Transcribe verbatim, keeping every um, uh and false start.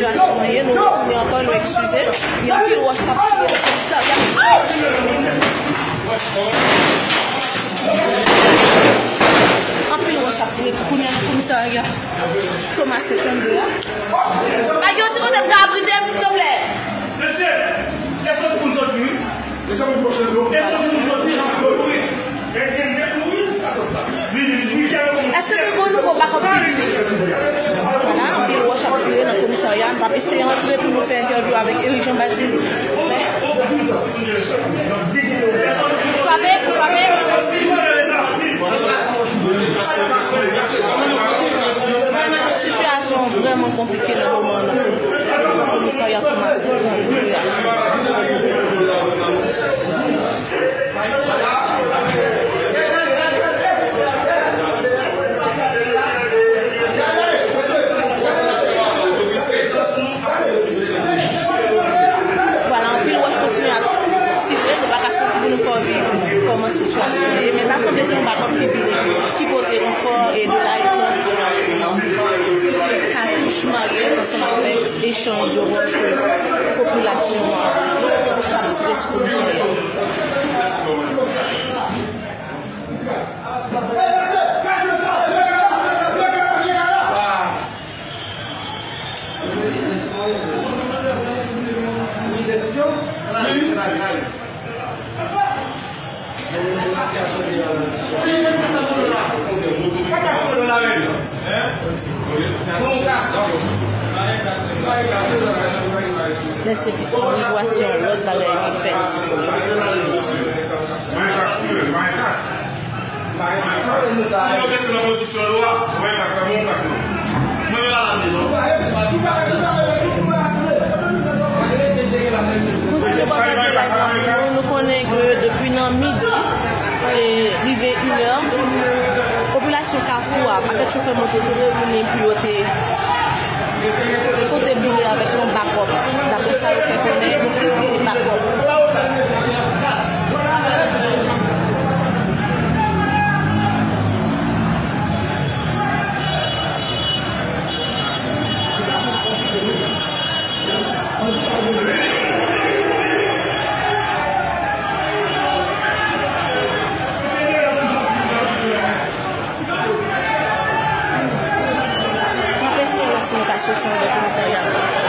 Sitiyasyon an ye, nou retounen ankò, nou eskize. Gen anpil wòch k ap tire nan komisarya. Anpil wòch ap tire kounye a nan komisarya Thomas trannde a. Pa gen yon ti kote m ka abrite m, silvouplè? Mesye, èske w di pou n soti, wi? Èske w di pou n soti? Èske gen yon nouvo bakòp ki vini? Vwala, anpil wòch ap tire nan komisarya. M t ap eseye antre pou nou fè entèvyou avèk Eric Jean Baptiste. Men, frape, frape. Sitiyasyon vrèman konplike nan moman an nan komisarya Thomas Désiré a. Vwala, anpil wòch kontinye ap tire, nou pa ka soti pou nou fè w viv kòman sitiyasyon an ye, men sa sanble se yon bakòp ki vini, ki pote ranfò e de la etan, katouch marye ansanm avèk echanj de wòch ke popilasyon an ap tire sou komisarya. Lè se plis, nou jwa se yon lòt bagay ki fèt. Mwen kase, mwen kase. Mwen kase. Mwen kase. Mwen kase. Mwen kase. Pou di nou pa pase la, nou, nou konnen ke depi nan midi, e, rive inè, popilasyon Kafou a, pakèt chofè moto te reyini pou yo te pote boule avèk yon bakòp. Daprè sa yo fè konnen, se bakòp. N ap eseye wè si nou ka soti anndan komisarya a.